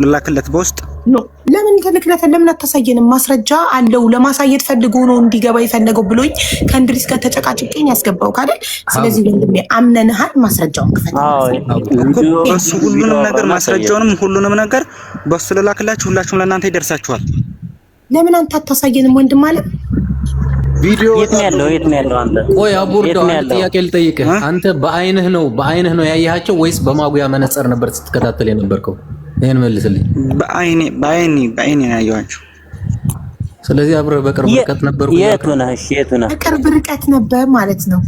ልላክለት በውስጥ። No፣ ለምን ትልክለት? ለምን አታሳየንም? ማስረጃ አለው፣ ለማሳየት ፈልጎ ነው እንዲገባ የፈለገው ብሎኝ ከእንድሪስ ጋር ተጨቃጭቄን ያስገባው ካደል። ስለዚህ ወንድሜ አምነንሃል፣ ማስረጃውን ክፈት። በሱ ሁሉንም ነገር፣ ማስረጃውንም ሁሉንም ነገር በሱ ልላክላችሁ፣ ሁላችሁም ለእናንተ ይደርሳችኋል። ለምን አንተ አታሳየንም ወንድም አለ? ቪዲዮ የት ነው ያለው? የት ነው ያለው? አንተ ቆይ አቡርዶ፣ አንድ ጥያቄ ልጠይቅህ። አንተ በአይንህ ነው ያየሃቸው ወይስ በማጉያ መነጽር ነበር ስትከታተል የነበርከው? ይሄን መልስልኝ። በአይኔ ነው ያየኋቸው። ስለዚህ አብረህ በቅርብ ርቀት ነበርኩ። የቱ ነህ? እሺ የቱ ነህ? በቅርብ ርቀት ነበር ማለት ነው።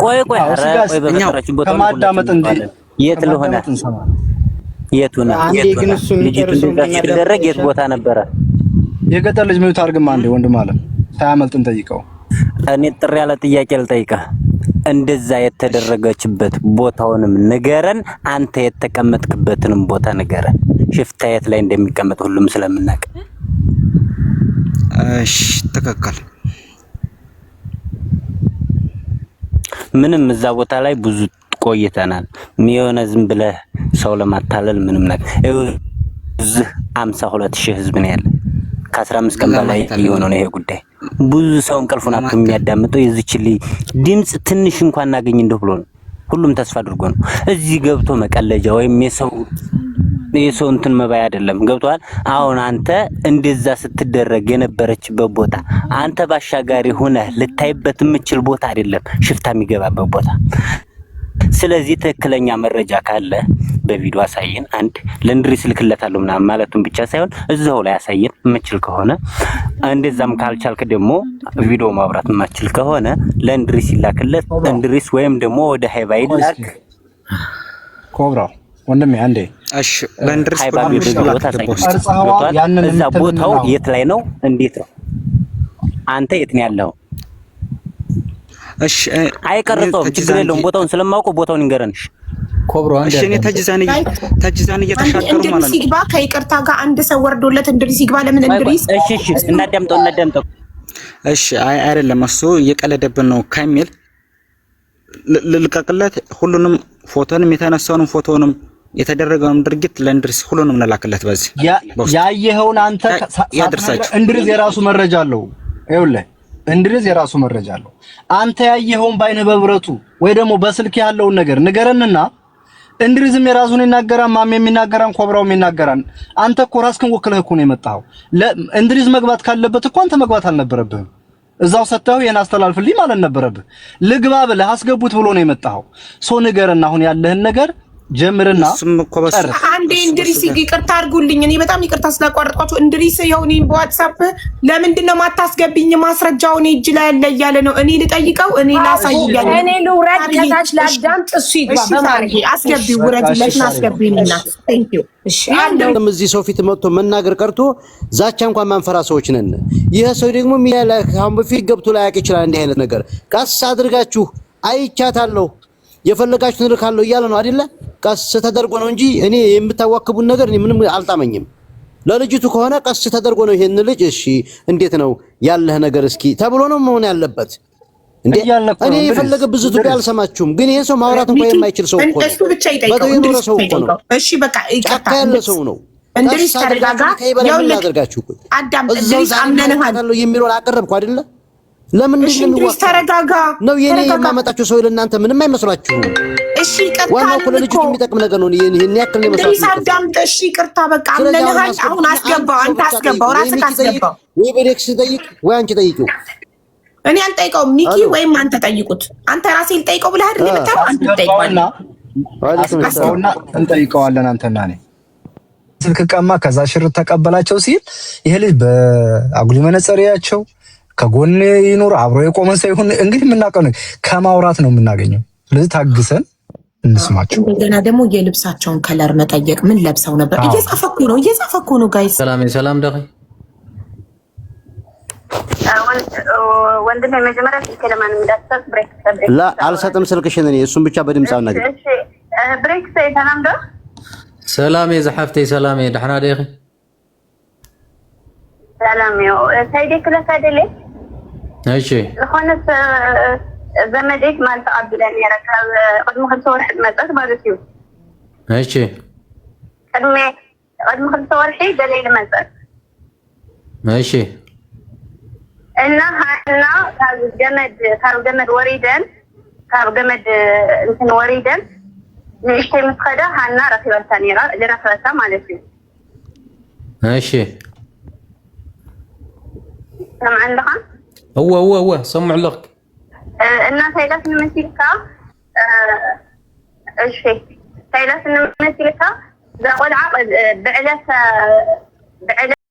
ቆይ ቆይ፣ ኧረ ቆይ፣ በፈጠራችሁ ቦታ ከማዳመጥ እንጂ የት ልሆነ? የቱ ነህ? የቱ ነህ? ልጅቱ እንደዛ ስትደረግ የት ቦታ ነበረ? የገጠር ልጅ mute አድርግማ አንዴ ወንድም አለ፣ ሳያመልጥ እንጠይቀው። እኔ ጥር ያለ ጥያቄ ልጠይቅህ። እንደዛ የተደረገችበት ቦታውንም ንገረን፣ አንተ የተቀመጥክበትንም ቦታ ንገረን። ሽፍታ የት ላይ እንደሚቀመጥ ሁሉም ስለምናውቅ። እሺ፣ ትክክል። ምንም እዛ ቦታ ላይ ብዙ ቆይተናል። የሆነ ዝም ብለህ ሰው ለማታለል ምንም ነገር፣ እዚህ 52,000 ህዝብ ነው ያለ። ከ15 ቀን በላይ የሆነው ነው ይሄ ጉዳይ። ብዙ ሰው እንቅልፉን አጥቶ የሚያዳምጠው የዚች ልጅ ድምጽ ትንሽ እንኳን እናገኝ እንደው ብሎ ነው። ሁሉም ተስፋ አድርጎ ነው። እዚህ ገብቶ መቀለጃ ወይም የሰው እንትን መባያ አይደለም። ገብቷል። አሁን አንተ እንደዛ ስትደረግ የነበረችበት ቦታ አንተ ባሻጋሪ ሆነህ ልታይበት የምችል ቦታ አይደለም፣ ሽፍታ የሚገባበት ቦታ። ስለዚህ ትክክለኛ መረጃ ካለ በቪዲዮ አሳየን። አንድ ለእንድሪስ ልክለታለሁ ምናምን ማለቱን ብቻ ሳይሆን እዛው ላይ አሳየን የምችል ከሆነ። እንደዛም ካልቻልክ ደግሞ፣ ቪዲዮ ማብራት የማችል ከሆነ ለእንድሪስ ይላክለት። እንድሪስ ወይም ደግሞ ወደ ሃይባ ይላክ። ኮብራው ወንድሜ አንዴ። እሺ፣ ለእንድሪስ ሃይባ በቪዲዮ ታሳይ። እዛ ቦታው የት ላይ ነው? እንዴት ነው? አንተ የት ነው ያለው? እሺ፣ አይቀርጸውም፣ ችግር የለውም። ቦታውን ስለማውቀው ቦታውን ይንገረንሽ። ኮብሮ አንድ እሺ፣ እኔ ተጅዛን እየተሻገሩ ማለት እንድሪስ ይግባ፣ ከይቅርታ ጋር አንድ ሰው ወርዶለት እንድሪስ ይግባ። ለምን እንድሪስ? እሺ እሺ፣ እናዳምጠው እናዳምጠው። እሺ፣ አይ አይደለም፣ እሱ እየቀለደብን ነው ከሚል ልልቀቅለት። ሁሉንም ፎቶንም፣ የተነሳውንም ፎቶንም፣ የተደረገውንም ድርጊት ለእንድሪስ ሁሉንም እንላክለት። በዚህ ያየኸውን አንተ ያድርሳችሁ። እንድሪስ የራሱ መረጃ አለው። ይኸውልህ እንድሪስ የራሱ መረጃ አለው። አንተ ያየኸውን በአይንህ በብረቱ ወይ ደግሞ በስልክ ያለውን ነገር ንገረንና እንድሪዝም የራሱን ይናገራል፣ ማሜ የሚናገራን፣ ኮብራውም ይናገራል። አንተ እኮ ራስክን ወክለህ እኮ ነው የመጣኸው። እንድሪዝ መግባት ካለበት እኮ አንተ መግባት አልነበረብህም። እዛው ሰጥተው ይሄን አስተላልፍልኝ ማለት ነበረብህ። ልግባ ብለህ አስገቡት ብሎ ነው የመጣኸው። So ንገረና አሁን ያለህን ነገር ጀምርና። አንዴ እንድሪስ፣ ይቅርታ አድርጉልኝ። እኔ በጣም ይቅርታ ስላቋረጥኳቸው። እንድሪስ ይኸው እኔን በዋትሳፕ ለምንድን ነው ማታስገብኝ? ማስረጃው እኔ እጅ ላይ ያለ እያለ ነው። እኔ ልጠይቀው፣ እኔ ላሳይ እያለ እኔ ልውረድ ከታች ላዳምጥ፣ እሱ ይግባ። አስገቢው፣ ውረድለትና አስገቢው። እናት thank you። እዚህ ሰው ፊት መጥቶ መናገር ቀርቶ ዛቻ እንኳን ማንፈራ ሰዎች ነን። ይህ ሰው ደግሞ አሁን በፊት ገብቶ ላያውቅ ይችላል። እንዲህ አይነት ነገር ቀስ አድርጋችሁ አይቻታለሁ፣ የፈለጋችሁትን እልካለሁ እያለ ነው አይደለ? ቀስ ተደርጎ ነው እንጂ እኔ የምታዋክቡን ነገር እኔ ምንም አልጣመኝም። ለልጅቱ ከሆነ ቀስ ተደርጎ ነው ይሄን ልጅ እሺ፣ እንዴት ነው ያለህ ነገር እስኪ ተብሎ ነው መሆን ያለበት። እንዴ እኔ የፈለገ ብዙ ትቢ አልሰማችሁም፣ ግን ይሄን ሰው ማውራት እንኳን የማይችል ሰው እኮ ነው። እሱ ብቻ ይጠይቀው፣ የኖረ ሰው እኮ ነው። እሺ በቃ ጫካ ያለ ሰው ነው። እንድሪስ ተረጋጋ። ይኸውልህ አዳም፣ እንድሪስ አምነንሃል የሚለውን አቀረብኩ አይደለ? ለምን እንድሪስ ተረጋጋ ነው የኔ የማመጣችሁ ሰው ለእናንተ ምንም አይመስላችሁም። እሺ ይቅርታ፣ ዋናው እኮ ለልጅቱ የሚጠቅም ነገር ነው። ይሄን ያክል ነው እንድሪስ አዳምጥ። እሺ ይቅርታ፣ በቃ አምነንሃል። አሁን አስገባው፣ አንተ አስገባው፣ ራስህ አስገባው። ወይ በዴክስ ጠይቅ ወይ አንቺ ጠይቂው። እኔ አልጠይቀውም። ሚኪ ወይም አንተ ጠይቁት። አንተ ራሴ ልጠይቀው ብለህ አይደል የመጣኸው? አንተ ትጠይቀዋለህ። አስገባውና እንጠይቀዋለን። አንተና እኔ ስልክ ቀማ፣ ከዛ ሽርጥ ተቀበላቸው ሲል ይሄ ልጅ በአጉሊ መነጽር ያቸው ከጎን ይኖር አብሮ የቆመ ሰው ይሁን እንግዲህ የምናውቀው ከማውራት ነው የምናገኘው። ስለዚህ ታግሰን እንስማቸው። እንደገና ደግሞ የልብሳቸውን color መጠየቅ፣ ምን ለብሰው ነበር? እየጻፈ እኮ ነው፣ እየጻፈ እኮ ነው guys። ሰላም ሰላም ደኺ። ወንድሜ መጀመሪያ ስልክ ለማንም እንዳትሰጥ ብሬክ። ላ አልሰጥም ስልክሽን እኔ እሱን ብቻ በድምፅ አናግሪ። ብሬክ ሰላም ዶ? ሰላም የዝሓፍተይ፣ ሰላም፣ ዳሕና ዲኺ? ሰላም እዩ። ሳይደ ክለሳ ደለ። እሺ። ዝኾነ ዘመደይ ትማል ተቐቢለ ነይረ፣ ካብ ቅድሚ 2 ወርሒ ዝመፀት ማለት እዩ። እሺ። ቅድሚ ቅድሚ 2 ወርሒ ገለ ኢሉ መፀት። እሺ። እና ሃና ካብ ገመድ ወሪደን፣ ካብ ገመድ እንትን ወሪደን ንእሽተይ ምስ ከዳ ሃና ረኪበታ ነራ፣ ዝረክበታ ማለት እዩ። እሺ። ሰምዐ ኣለኻ? እወ፣ ሰምዕ ኣለኹ። እና እንታይ ንመሲልካ፣ እሺ፣ እንታይ ንመሲልካ፣ እዛ ቆልዓ ብዕለተ ብዕለ